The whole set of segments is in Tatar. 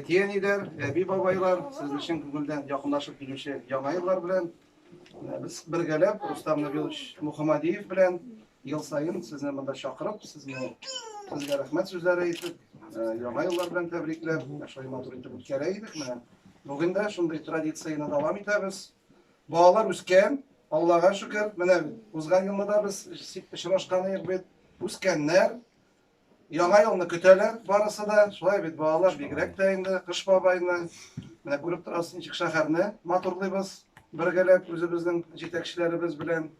әти-әниләр, әби-бабайлар, сезне чын күңелдән якынлашып килүче Яңа еллар белән. Менә без бергәләп Рустам Набилович Мухаммадиев белән ел саен сезне монда чакырып, сезне сезгә рәхмәт сүзләре әйтеп, Яңа еллар белән тәбрикләп, шулай матур итеп үткәрә идек. Менә бүген дә шундый традицияне дәвам итәбез. Балалар үскән, Аллага шөкер. Менә узган елны да без очрашкан идек бит. Үскәннәр, Яңа елны көтәләр барысы да. Шулай бит, балалар бигрәк тә инде Кыш бабайны. Менә күреп торасыз, ничек шәһәрне матурлыйбыз бергәләп үзебезнең җитәкчеләребез белән.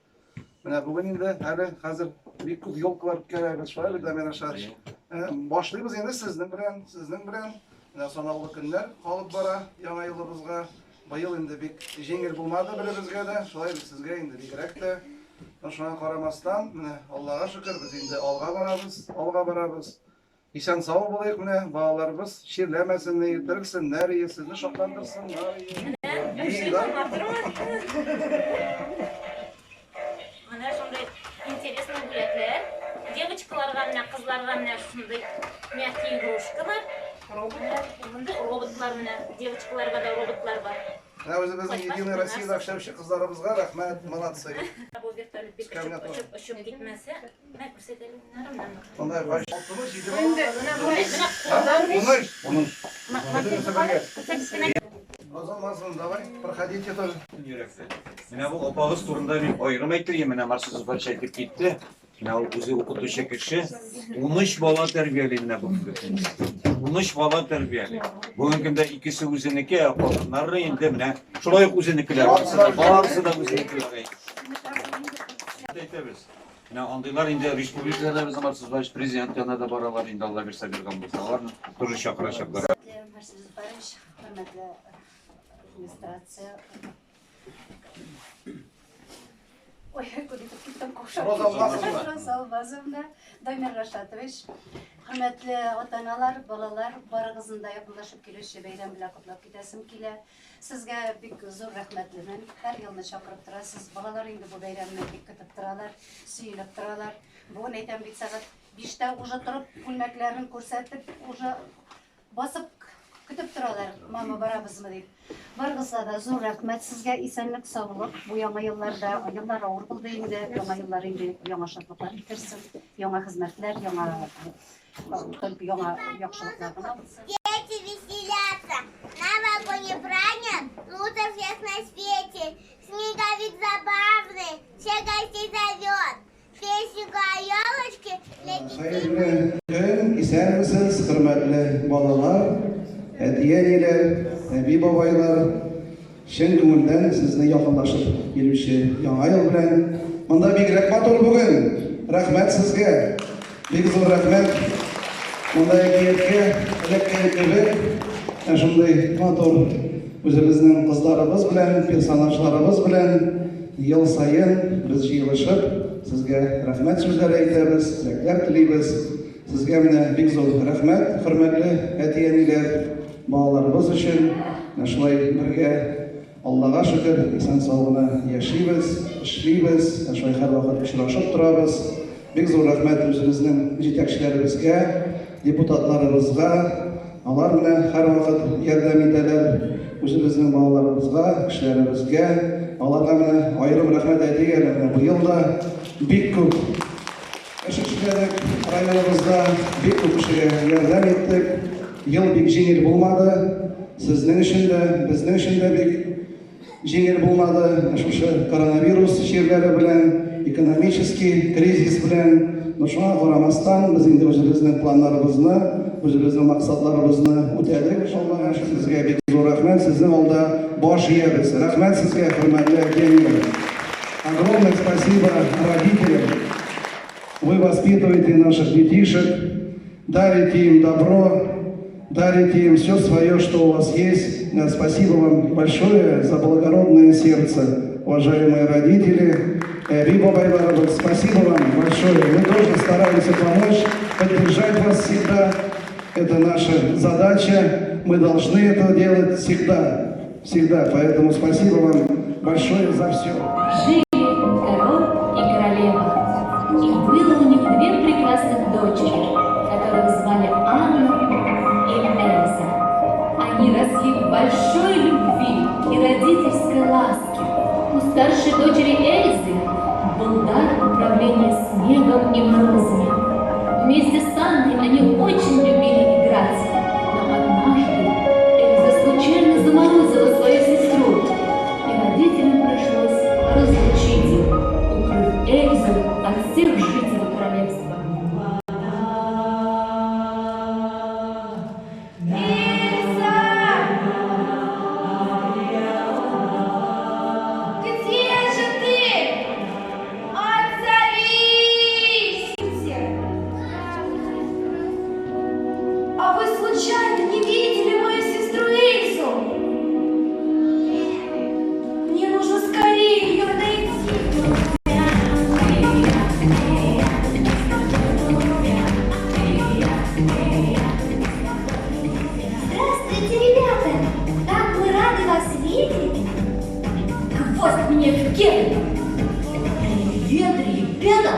Менә бүген инде әле хәзер бик күп елкалар үткәрәбез. Шулай бит, Дамир Ашарович? Э, башлыйбыз инде сезнең белән, сезнең белән. Менә санаулы көннәр калып бара яңа елыбызга. Быел инде бик җиңел булмады беребезгә дә, шулай бит сезгә инде бигрәк тә. Но шуңа карамастан, менә Аллага шөкер, без инде алга барабыз, алга барабыз. Исән сау булыйк менә, балаларыбыз чирләмәсен, терелсеннәр, сезне шатландырсыннар. Менә шундый интересный бүләкләр. Девочкаларга менә, кызларга менә шундый мягкий игрушкалар. Роботлар. Мондый роботлар менә, девочкаларга да роботлар бар. Менә үзебезнең Единая Россияда эшләүче кызларыбызга рәхмәт, молодцы. Бу вертолет бик очып, очып, очып китмәсә, менә күрсәтәле менә. Монда алтымы, җиде Унөч. Унөч. Бөтенесе бергә. Роза Алмазовна, давай, проходите тоже. Менә бу апагыз турында мин аерым әйтер идем, менә Марсус Зуфарович әйтеп китте. Менә ул үзе укытучы кеше. 13 бала тәрбияли менә бүгенге көндә. 13 бала тәрбияли. Бүгенге көндә икесе үзенеке, ә калганнары инде менә шулай ук үзенекеләр. Барысы да, барысы да үзенекеләр. Әйтәбез. Менә андыйлар инде республикада безнең Марсус Зуфарович президент янына да баралар инде, Алла бирсә биргән булса, аларны тоже чакырачаклар. Марсус Зуфарович, хөрмәтле администрация. Ой, куда итеп киттем каушап. Роза Алмазовна. Роза Алмазовна, Дамир Рашатович, хөрмәтле ата-аналар, балалар, барыгызны да якынлашып килүче бәйрәм белән котлап китәсем килә. Сезгә бик зур рәхмәтлемен. Һәр елны чакырып торасыз. Балалар инде бу бәйрәмне бик көтеп торалар, сөенеп торалар. Бүген әйтәм бит сәгать биштә уже торып, күлмәкләрен күрсәтеп, уже Басып көтеп торалар, мама барабызмы дип. Барыгызга да зур рәхмәт сезгә, исәнлек, саулык. Бу яңа елларда, еллар авыр булды инде, яңа еллар инде яңа шатлыклар китерсен, яңа хезмәтләр, яңа только яңа яхшылыклар гына булсын. Дети веселятся, новогодний праздник лучше всех на свете. Снеговик забавный, всех гостей зовет. Хәерле көн, исәнмесез, хөрмәтле балалар, әти-әниләр, әби-бабайлар. Чын күңелдән сезне якынлашып килүче Яңа ел белән. Монда бигрәк матур бүген. Рәхмәт сезгә. Бик зур рәхмәт. Монда әкияткә эләккән кебек, ә шундый матур үзебезнең кызларыбыз белән, персонажларыбыз белән ел саен без җыелышып, сезгә рәхмәт сүзләре әйтәбез, теләкләр телибез. Сезгә менә бик зур рәхмәт, хөрмәтле әти-әниләр, балаларыбыз өчен. Менә шулай бергә Аллага шөкер, исән-сау гына яшибез, эшлибез, шулай һәрвакыт очрашып торабыз. Бик зур рәхмәт үзебезнең җитәкчеләребезгә, депутатларыбызга. Алар менә һәрвакыт ярдәм итәләр үзебезнең балаларыбызга, кешеләребезгә. Аларга менә аерым рәхмәт әйтик әле, менә быел да бик күп эш эшләдек районыбызда, бик күп кешегә ярдәм иттек. Ел бик җиңел булмады. Сезнең өчен дә, безнең өчен дә бик җиңел булмады. Шушы коронавирус чирләре белән, экономический кризис белән. Но шуңа карамастан, без инде үзебезнең планнарыбызны, үзебезнең максатларыбызны үтәдек. Аллага шөкер, сезгә бик зур рәхмәт. Сезнең алда баш иябез. Рәхмәт сезгә, хөрмәтле әти-әниләр. Огромное спасибо родителям. Вы воспитываете наших детишек, дарите им добро, дарите им все свое, что у вас есть. Спасибо вам большое за благородное сердце, уважаемые родители. Әби бабайларыбыз, спасибо вам большое. Мы тоже стараемся помочь, поддержать вас всегда. Это наша задача. Мы должны это делать всегда. Всегда. Поэтому спасибо вам большое за все. Жили король и королева. И было у них две прекрасных дочери, которых звали Анна и Эльза. росли в большой любви и родительской ласке. У старшей дочери Эльзы был дар управления снегом и морозами. Вместе с Анной они очень любили играть. Но однажды Эльза случайно заморозила свою сестру, и родителям пришлось разлучить их, укрыв Эльзу от всех жителей королевства. Эльза! Где же ты? Отзовись! А вы случайно не видели мою сестру Эльзу? Мне нужно скорее ее найти. Здравствуйте, ребята! Как мы рады вас видеть! Гвоздь мне в кеды! Привет, ребята!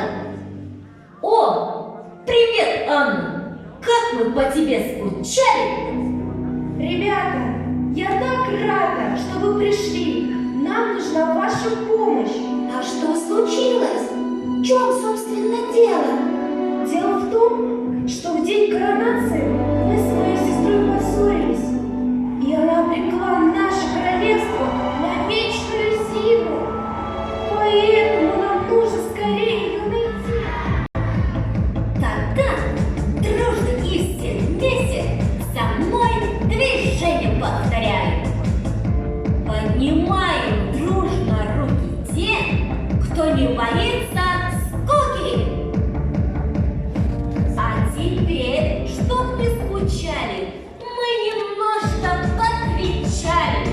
О, привет, Анна! Как мы по тебе скучали! Ребята, я так рада, что вы пришли. Нам нужна ваша помощь. А что случилось? В чем, собственно, дело? Дело в том, что в день коронации мы с моей сестрой поссорились. И она обрекла наше королевство на вечную зиму. Поэтому нам нужно скорее ее найти. Тогда дружно и все вместе со мной движение повторяем. Поднимаем дружно руки те, кто не боится скуки. А теперь, чтоб не скучали, мы немножко покричали.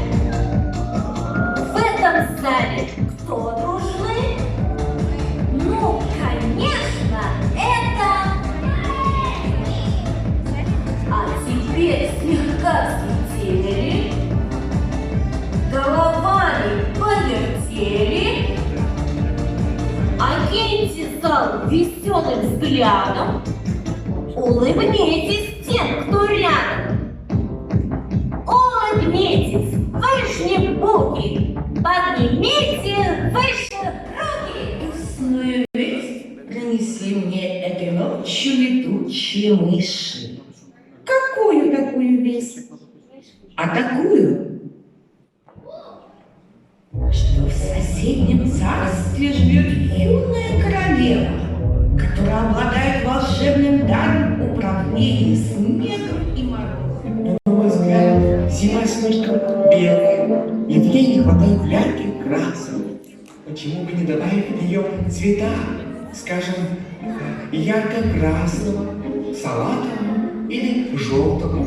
В этом зале кто дружны? Ну, конечно, это... А теперь слегка взлетели, головами повертели, окиньте зал веселым взглядом, улыбнитесь тем, кто рядом. Улыбнитесь, вы ж не буки, поднимите выше руки. Грустную весть принесли мне этой ночью летучие мыши. Какую такую весть? А такую, что в соседнем царстве живет юная королева, которая обладает волшебным даром управления снегом и морозом. На мой взгляд, зима слишком белая, и в ней не хватает ярких красок. Почему бы не добавить в нее цвета, скажем, ярко-красного, салатового или желтого?